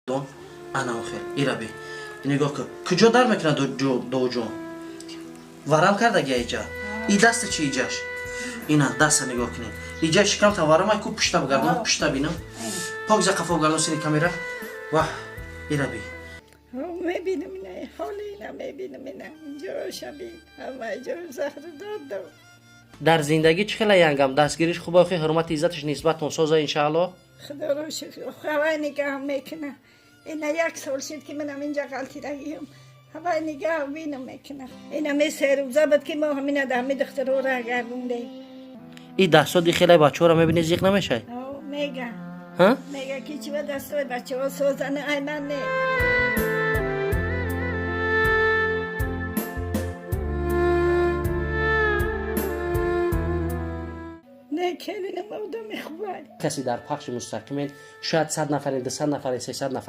Дон ана охир ира би, нигоҳ кун, куҷо дар мекунад доҷон, варам кардаги иҷа. И даста чи иҷаш, ина даста нигоҳ кунед, иҷа шикамта варамай ку. Пушта бигардон, пушта бинам, пок за қафо бигардон сини камера. Ваҳ, ира би. Мебинам ина, ҳоли ина мебинам, ина ҷоша бин, ҳама ҷо заҳр дод. Дар зиндагӣ чӣ хела янгам, дастгириш хуб, охи ҳурмати иззаташ нисбатон соза, иншаалло? Худоро шукр, ҳавай нигаҳ мекуна. Ина як сол шуд, ки манам инҷа ғалтидагиам, ҳавай нигаҳ бинам мекуна. Ина ме 3 рӯза буд, ки мо ҳамина даҳми духтаро гардондем. И дастҳо хеле бачаҳоро мебини, зиқ намешай? Мега. Ҳа? Мега, ки чива дастҳои бачаҳо созана, ай ман не. Не, келинам одами хубай. Касе дар пахши мустақимен, шояд 100 нафарен, 200 нафарен, 300 нафар.